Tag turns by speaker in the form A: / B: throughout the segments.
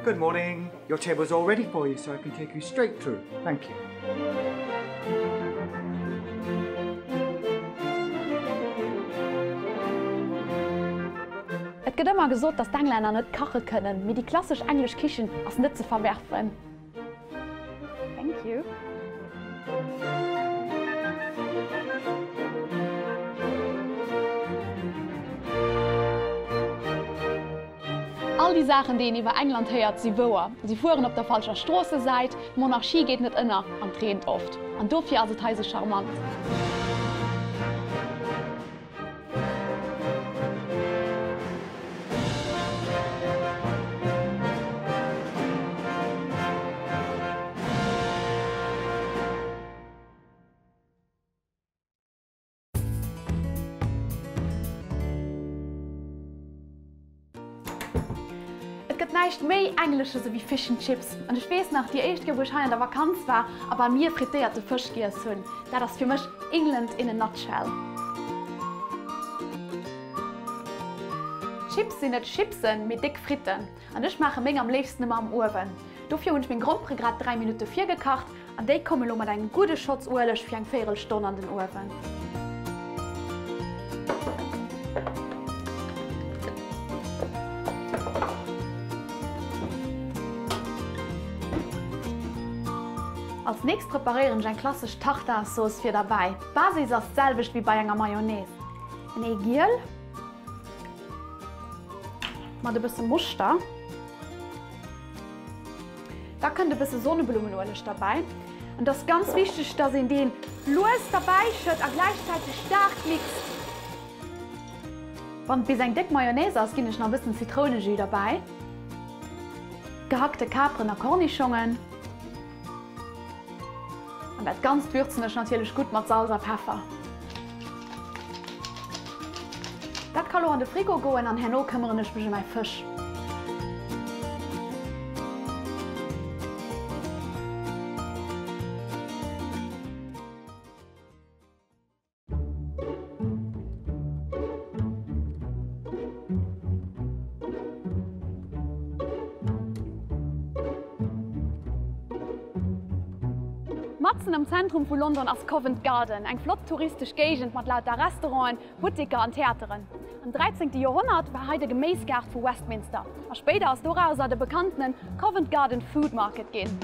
A: Good morning. Your table's all ready for you, so I can take you straight through. Thank you.
B: Et gëtt ëmmer gesot, dass d'Englänner net kache kënnen, mee déi klassesch englesch Kichen ass net ze verwerfen. Thank you. All déi Saachen, déi een iwwer England héiert, si wouer. Si fueren op der falscher Stroossesäit, d'Monarchie geet net ënner an et reent oft. An dofir ass et hei sou charmant. Et gëtt näischt méi Englesches ewéi Fish and Chips. An ech weess nach, déi éischt Kéier wou ech hei an der Vakanz war a bei mir frittéierte Fësch giess hunn, dat ass fir mech England in a nutshell. Chips sinn net Chipsen, mee déck Fritten. An ech maache meng am léifsten ëmmer am Uewen. Dofir hunn ech meng Grompere grad 3 Minutte virgekacht an déi komme lo mat engem gudde Schotz Ueleg fir eng véierel Stonn an den Uewen. Als nächst preparéieren ech eng klassesch Tartarsauce fir derbäi. D'Basis ass d'selwecht wéi bei enger Mayonnaise, en Ee giel mat e bësse Moschter. Da kënnt e bësse Sonneblummenueleg derbäi. An et ass ganz wichteg, dass een deen lues derbäi schëtt a gläichzäiteg staark mixt. Wann et bis eng déck Mayonnaise ass, ginn ech nach e bëssen Zitrounejus derbäi, gehackte Kaperen a Kornischongen. An dat Ganzt würzen ech natierlech gutt mat Salz a Peffer. Dat ka lo an de Frigo goen an herno këmmeren ech mech ëm mäi Fësch. Matzen am Zentrum vu London ass Covent Garden, eng flott touristesch Géigend mat lauter Restauranten, Butteker an Theateren. Am 13. Joerhonnert war hei de Geméisgaart vu Westminster a spéider ass dorauser de bekanntene Covent Garden Food Market ginn.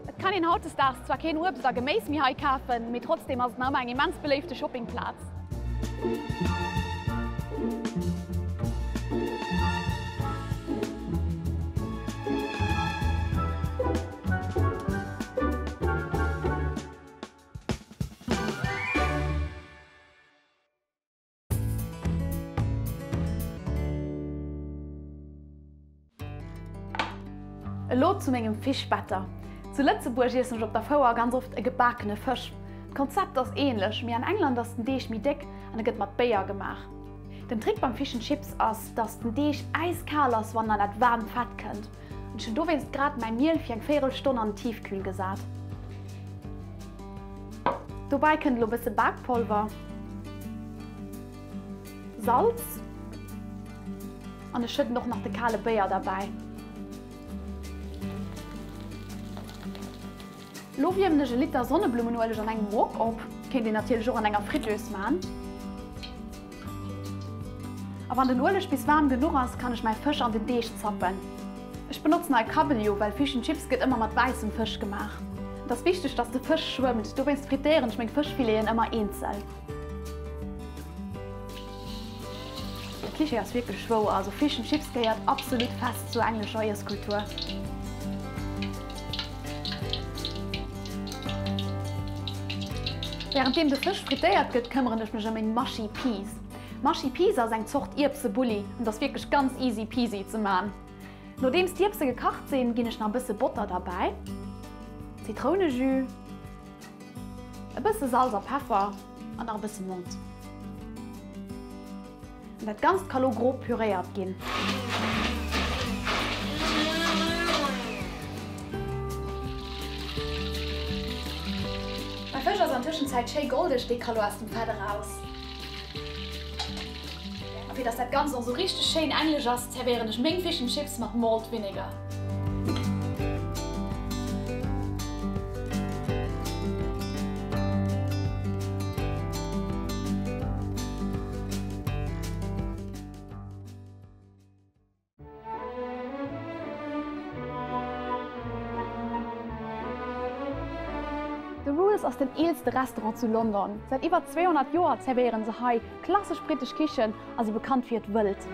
B: Et kann een hautdesdaags zwar keen Uebst a Geméis méi hei kafen, mee trotzdeem ass et nach ëmmer eng immens beléifte Shoppingplaz. Elo zu mengem Fischbetter. Zu Lëtzebuerg iessen ech op der Fouer ganz oft e gebakene Fësch. D'Konzept ass ähnlech, mee an England ass den Deeg méi déck an e gëtt mat Béier gemaach. Den Trick beim Fish and Chips ass, dass den Deeg äiskal ass wann en an dat waarmt Fett kënnt. An ech hunn dowéinst grad mäi Miel fir eng véierel Stonn an den Tiefkühl gesat. Dobäi kënnt elo bësse Bakpolver, Salz an ech schëdden och nach de kale Béier derbäi. Lo wiermen ech e Liter Sonneblummenueleg an engem Wok op, kéint een natierlech och an enger Fritteuse man. A wann den Ueleg bis waarm genuch ass, kann ech mäi Fësch an den Deeg zappen. Ech benotzen hei Kabeljou, well Fish and Chips gëtt ëmmer mat wäissem Fësch gemaach. Et ass wichteg, dass de Fësch schwëmmt, dowéinst frittéieren ech meng Fëschfileten ëmmer eenzel. De Klischee ass wierklech wouer, also Fish and Chips gehéiert absolut fest zur englescher Iesskultur. Wärenddeem de Fësch frittéiert gëtt, këmmeren ech mech ëm meng Mushy Peas. Mushy Peas ass eng Zort Ierbsebulli an ass wierklech ganz easy peasy ze man. Nodeems d'Ierbse gekacht sinn, ginn ech nach e bësse Botter derbäi, Zitrounejus, e bësse Salz a Peffer an nach e bësse Menthe. An dat Ganzt ka lo grob püréiert ginn. Mäi Fësch ass an. an der Tëschenzäit schéi goldeg, dee ka lo aus dem Fett eraus. A fir dass dat Ganzt och sou richteg schéin englesch ass, zerwéieren ech meng Fish and Chips mat Malt Vinegar. The Rules ass den eelste Restaurant zu London. Säit iwwer 200 Joer zerwéieren se hei klassesch brittesch Kichen a si bekannt fir hiert Wëld.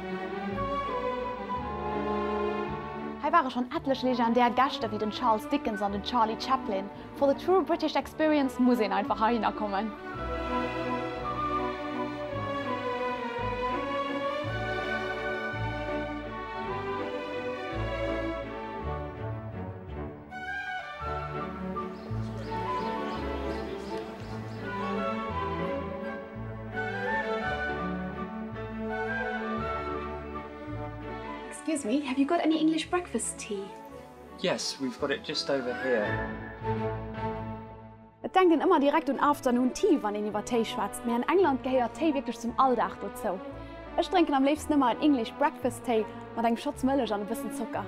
B: Hei ware schonn etlech legendär Gäscht ewéi den Charles Dickens an den Charlie Chaplin. For the true British experience muss een einfach heihinner kommen. Excuse me, have you got any English breakfast tea?
C: Yes, we've got it just over here.
B: Et denkt een ëmmer direkt un Afternoon Tea, wann een iwwer Téi schwätzt, mee an England gehéiert Téi wierklech zum Alldag dozou. Ech drénken am léifsten ëmmer en English Breakfast Téi mat engem Schotz Mëllech an e bëssen Zocker.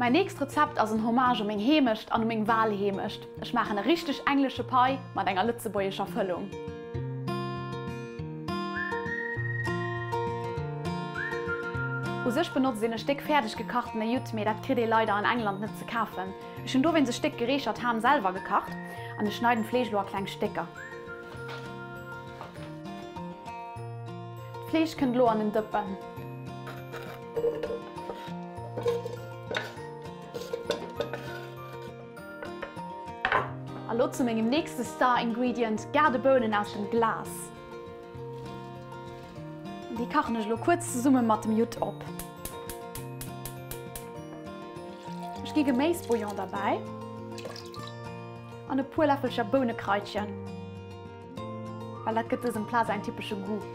B: Mäin nächst Rezept ass en Hommage u meng Heemecht an u meng Walheemecht. Ech maachen e richteg englesche Pie mat enger lëtzebuergescher Fëllung. U sech benotzt een e Stéck fäerdeg gekachtene Judd, mee dat kritt ee leider an England net ze kafen. Ech hunn dowéinst e Stéck gereechert Ham selwer gekacht an ech schneiden d'Fleesch elo a kleng Stécker. D'Fleesch kënnt elo an en Dëppen. A lo zu mengem nächste Star Ingredient, Gaardebounen aus dem Glas. Déi kachen ech elo kuerz zesumme mat dem Judd op. Ech gi Geméisbouillon derbäi. An e puer Läffelcher Bounekraitchen, well dat gëtt dësem Plat säin typesche Goût.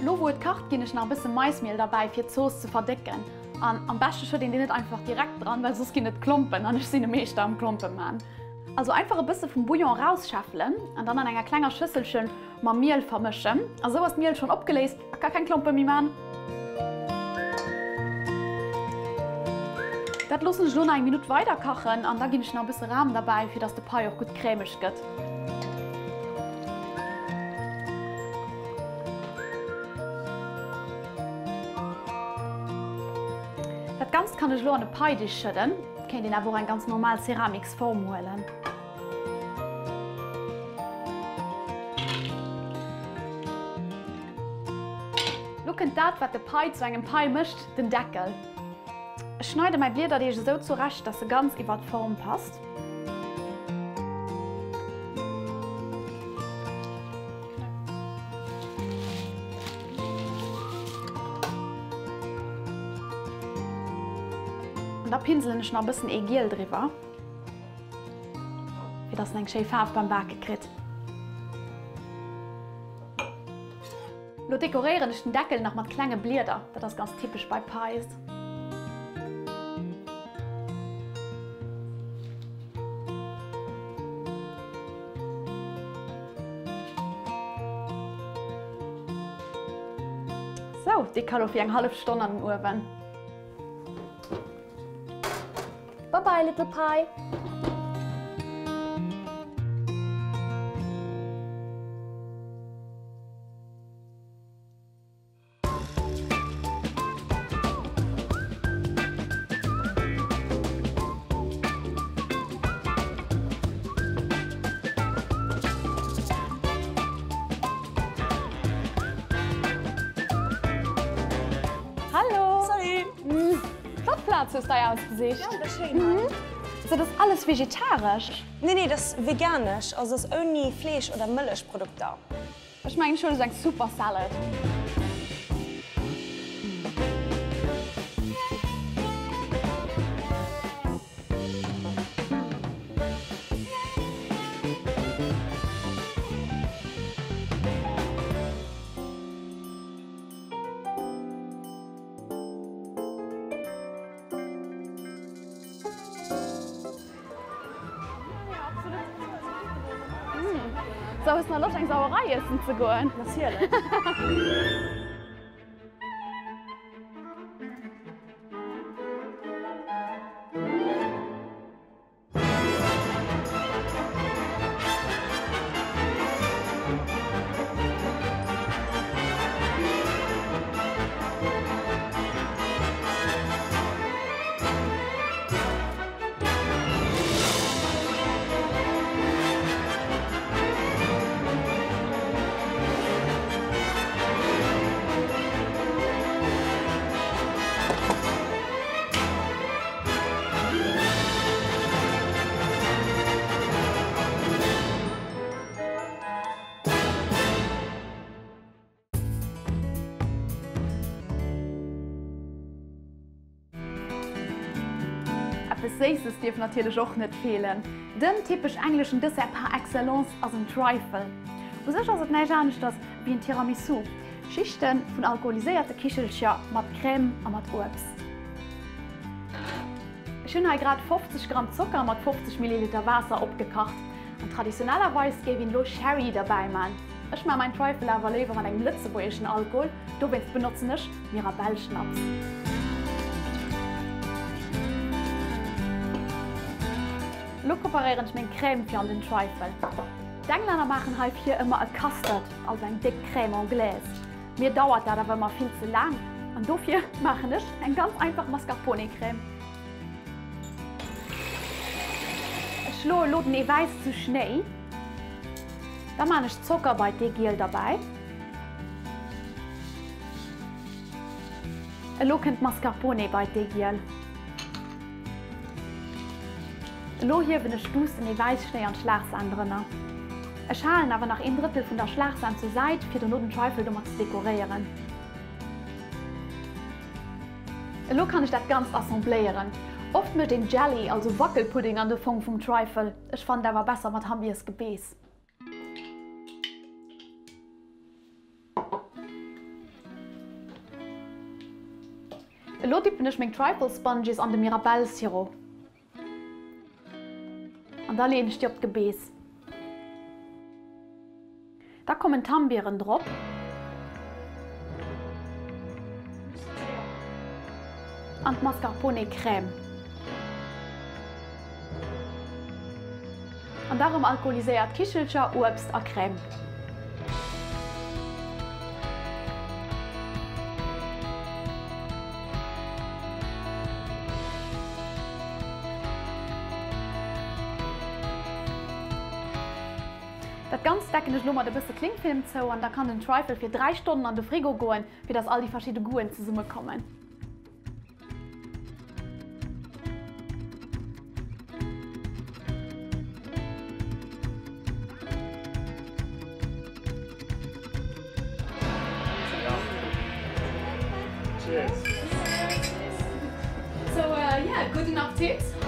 B: Lo wou et kacht ginn ech nach e bësse Maismiel derbäi fir d'Zooss ze verdécken. An am beschte schëtt een déi net einfach direkt dran, well soss ginn et Klompen an ech sinn e Meeschter am Klompe man. Also einfach e bësse vum Bouillon erausschäffelen an dann an enger klenger Schësselchen mam Miel vermëschen. A sou ass d'Miel schonn opgeléist a ka keng Klompe méi man. Dat loossen ech elo nach eng Minutt weider kachen an da ginn ech nach e bësse Ram derbäi, fir dass de Pai och gutt crèmeg gëtt. Dat Ganzt kann ech elo an e Paidisch schëdden, et kéint een awer och eng ganz normal Ceramiksform huelen. Lo kënnt dat, wat de Pai zu engem Pai mécht, den Deckel. Ech schneide mäi Bliederdeeg esou zurecht, dass e ganz iwwert d'Form passt. An da pinselen ech nach e bëssen Eegiel driwwer. Fir dass en eng schéi Faarf beim Bake kritt. Lo dekoréieren ech den Deckel nach mat klenge Blieder, dat ass ganz typesch bei Pies. Sou, dee ka lo fir eng hallef Stonn an den Uewen. Bye bye little pie! Hallo!
D: Salut!
B: Flott Plaz hues dei ausgesicht.
D: Ja, dat ass schéin hei.
B: So dat ass alles vegetaresch?
D: Nee, nee, dat ass veganesch, also ass ouni Fleesch oder Mëllechprodukter.
B: Ech mengen ech huelen esou eng super Salad. Sou, hues de nach Loscht eng Sauerei iessen ze goen?
D: Natierlech!
B: Eppes Séisses dierf natierlech och net feelen. Den typesch engleschen Dessert par excellence ass en Trifle. U sech ass et näischt aneschters wéi en Tiramisu, Schichte vun alkoholiséierte Kichelcher mat Crème a mat Uebst. Ech hunn hei grad 50 Gramm Zocker mat 50 Milliliter Waasser opgekacht. An traditionellerweis géif een elo Sherry derbäi man. Ech maa mäin Trifle awer léiwer mat engem lëtzebuergeschen Alkohol, dowéinst benotzen ech Mirabellschnaps. Elo preparéieren ech meng Crème fir an den Trifle. D'Englänner maachen heifir ëmmer e Custard, also eng déck Crème anglaise. Mir dauert dat awer ëmmer vill ze laang an dofir maachen ech eng ganz einfach Mascarpone-Crème. Ech schloe elo den Eewäiss zu Schnéi. Da maan ech Zocker bei d'Eegiel derbäi. Elo kënnt d'Mascarpone bei d'Eegiel. Elo hiewen ech duuss den Eewäisschnéi an d'Schlagsahn drënner. Ech halen awer nach een Drëttel vun der Schlagsahn zur Säit fir dono den Trifle domat ze dekoréieren. Elo kann ech dat ganzt assembléieren. Oft mécht een Jelly, also Wackelpudding an de Fong vum Trifle. Ech fannen et awer besser mat Hambiersgebeess. Elo dippen ech meng Trifle Sponges an de Mirabelle Sirop an da leeën ech déi op d'Gebeess. Da kommen d'Hambieren drop. An d'Mascarpone Crème. An da rëm alkoholiséiert Kichelcher, Uebst a Crème. Dat Ganzt decken ech lo mat e bësse Klingfilm zou an da kann den Trifle fir 3 Stonnen an de Frigo goen, fir dass all déi verschidde Goûten zesumme kommen.
C: Cheers.
B: So yeah, gudden Appetit.